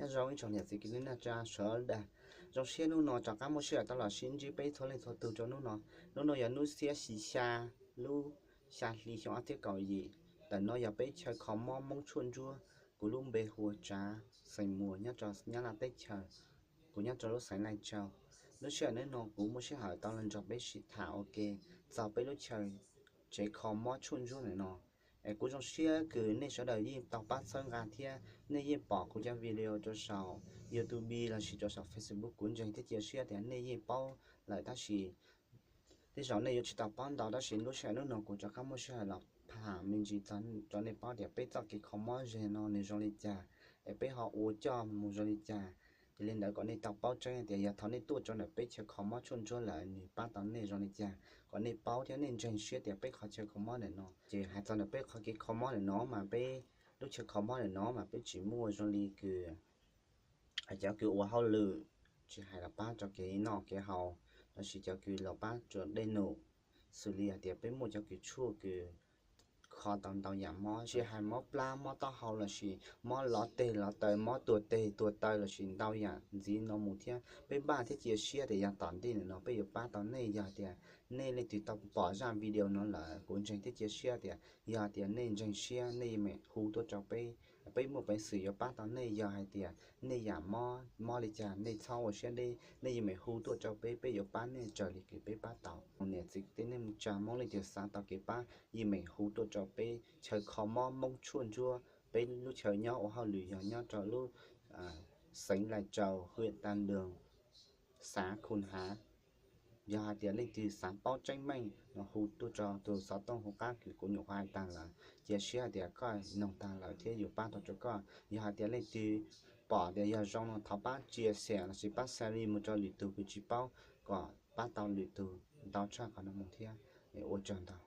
Nyob zoo ib tsoom niam txiv kwv tij neej tsa sawv daws, zoo siab hnub no rov qab muaj sij hawm tau los sib ntsib peb txhua leej txhua tus rau hnub no. Hnub no yog hnub xiab xya, lub xya hli xyoo ob txhiab kaum yim. Ntawm no yog peb chaw kho mob Hmoob tshuaj ntsuab. Kuv lub npe hu ua Tsav, xeem Muas, nyob rau Nyab Laj teb chaws. Kuv nyob rau lub xeev Lai Châu. Lub sij hawm hnub no kuv muaj sij hawm tau los nrog peb sib tham ua ke txog peb lub chaw tsev kho mob tshuaj ntsuab ntawm no. Es kuv zoo siab kws nej sawv daws yeej tau pab txhawb nqa thiab nej yeej pom kuv cov video rau saum YouTube lossis rau saum Facebook. Kuv ntseeg thiab cia siab tias nej yeej paub lawm tab sis tej zaum nej yuav tsis tau paub ntau, tab sis lub sij hawm hnub no kuv rov qab muaj sij hawm los tham me ntsis rau nej paub tias peb txoj kev kho mob zeg no nws zoo li cas, es peb ho ua coj mus zoo li cas. Ces li ntawd kom nej tau paub tseeb tias yog thaum nej tuaj rau ntawm peb chaw kho mob tshuaj ntsuab lawm nws pab tau nej zoo li cas kom nej paub thiab nej ntseeg siab tias peb qhov chaw kho mob ntawm no. Ces hais txog ntawm peb qhov kev kho mob ntawm no mas peb lub chaw kho mob ntawm no mas peb tsis muaj zoo li kws cov kws ua hauj lwm, tsis hais los pab rau kev noj kev haus, lossis cov kws los pab rau dej num, xws li hais tias peb muaj cov kws tshuaj kws kho tau ntau yam mob, tsis hais mob plab, mob taub hau, lossis mob lov teg lov taw, mob tuag teg tuag taw, lossis ntau yam ntxiv no mus thiab. Peb npaj thiab cia siab tias yog tom ntej ntawm no peb yuav pab tau nej. Yog tias nej leej twg tau pom zaj video no lawm, kuv ntseeg thiab cia siab tias yog tias nej ntseeg siab nej yeej meem hu tuaj rau peb, peb muaj peev xwm yuav pab tau nej. Yog hais tias nej yam mob mob li cas nej txhob ua siab deb, nej yeej meem hu tuaj rau peb, peb yuav pab nej raws li kws peb pab tau. Niam txiv kwv tij neej tsa Hmoob leej twg xav tau kev pab yeej meem hu tuaj rau peb chaw kho mob Hmoob tshuaj ntsuab. Peb lub chaw nyob ua hauj lwm yog nyob rau lub xeev Lai Châu, huyện Tam Đường, xã Khuôn Hav. Yog hais tias leej twg xav paub tseeb meej no hu tuaj rau tus xov tooj hauv qab kws kuv nyuam qhuav hais tag lawm. Cia siab hais tias koj noog tag lawm thiab yuav pab tau rau koj. Yog hais tias leej twg pom tias yog zoo no thov pab share lossis pab share mus rau lwm tus kws tsis paub kom pab tau lwm tus ntau tshaj qhov no mus thiab. Ua tsaug ntau.